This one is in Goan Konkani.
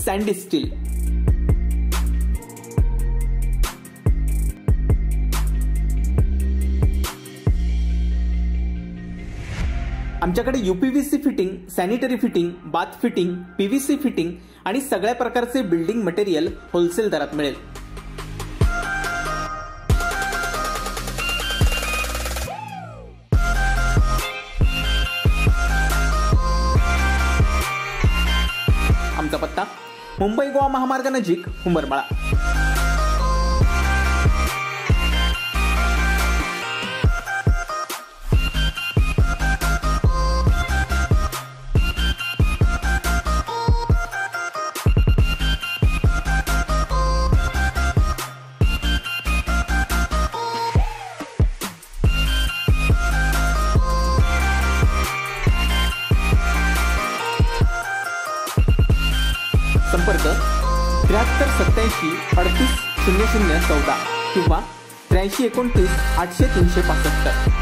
Sandy steel. आमच्याकडे UPVC fitting, sanitary fitting, bath fitting, PVC fitting आणि सगळ्या प्रकारचे बिल्डिंग मटेरियल होलसेल दरात मिळेल। आमचा पत्ता मुंबई गोवा महामार्ग नजीक हुंबरमाळा। संपर्क 73 87 38 00 14 किंवा 83 29 800 365।